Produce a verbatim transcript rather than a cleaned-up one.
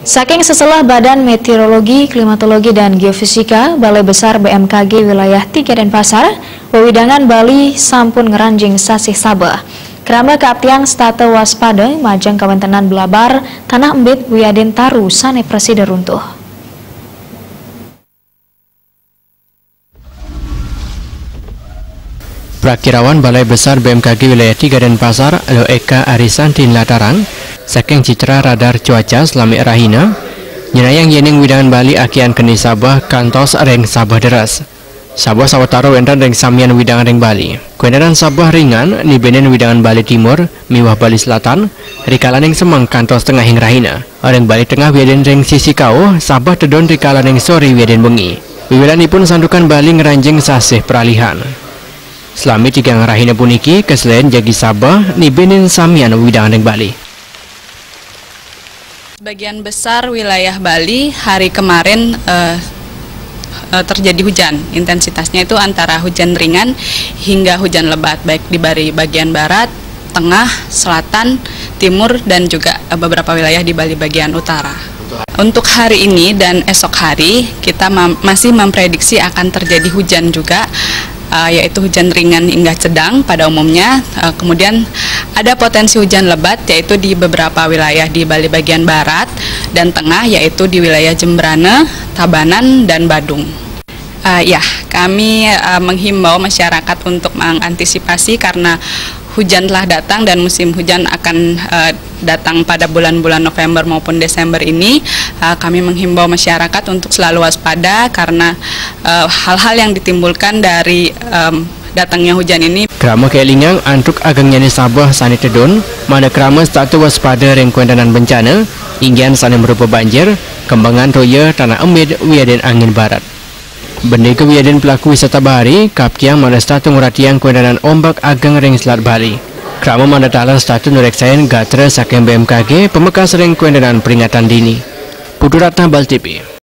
Saking seselah Badan Meteorologi, Klimatologi, dan Geofisika, Balai Besar B M K G Wilayah tiga Denpasar, wewidangan Bali sampun ngeranjing sasih sabeh. Krama kaaptiang setata waspada majeng kawentenan blabar, tanah embit, wiadin taru sane prasida runtuh. Prakirawan Balai Besar B M K G Wilayah tiga Denpasar, Lo Eka Arisanti nlatarang, saking citra radar cuaca selami rahina, nyenayang yening wewidangan Bali akian keni sabeh kantos ring sabeh deres. Sabeh sawatara wenten ring samian wewidangan ring Bali. Kawentenan sabeh ringan nibenin wewidangan Bali Timur miwah Bali Selatan, rikalaning semeng kantos tengahing rahina. Ring Bali Tengah wiadin ring sisi kauh, sabeh tedun rikalaning sore wiadin bengi. Wiwilanipun santukan Bali ngranjing sasih pralihan. Selami tigang rahina puniki, kaselin jagi sabeh nibenin samian wewidangan ring Bali. Sebagian besar wilayah Bali hari kemarin, eh, eh, terjadi hujan. Intensitasnya itu antara hujan ringan hingga hujan lebat, baik di Bali bagian barat, tengah, selatan, timur, dan juga, eh, beberapa wilayah di Bali bagian utara. Untuk hari ini dan esok hari, kita mam- masih memprediksi akan terjadi hujan juga, eh, yaitu hujan ringan hingga sedang pada umumnya. Eh, kemudian ada potensi hujan lebat, yaitu di beberapa wilayah di Bali bagian barat dan tengah, yaitu di wilayah Jembrana, Tabanan, dan Badung. Eh, ya, kami, eh, menghimbau masyarakat untuk mengantisipasi karena hujan telah datang dan musim hujan akan, eh, datang pada bulan-bulan November maupun Desember ini. Eh, kami menghimbau masyarakat untuk selalu waspada karena, eh, hal-hal yang ditimbulkan dari, em, datangnya hujan ini. Krama kaelingang antuk agengnyane sabeh sane tedun, mangda krama setata waspada ring kawentenan bencana, inggian sane marupa banjir, kembengan toya, tanah embit, wiadin angin barat. Bendega wiadin pelaku wisata bahari, kaaptiang mangda setata nguratiang kawentenan ombak ageng ring Selat Bali. Krama mangda taler setata nureksain gatra saking B M K G, pamekas ring kawentenan peringatan dini. Putu Ratna, Bali T V.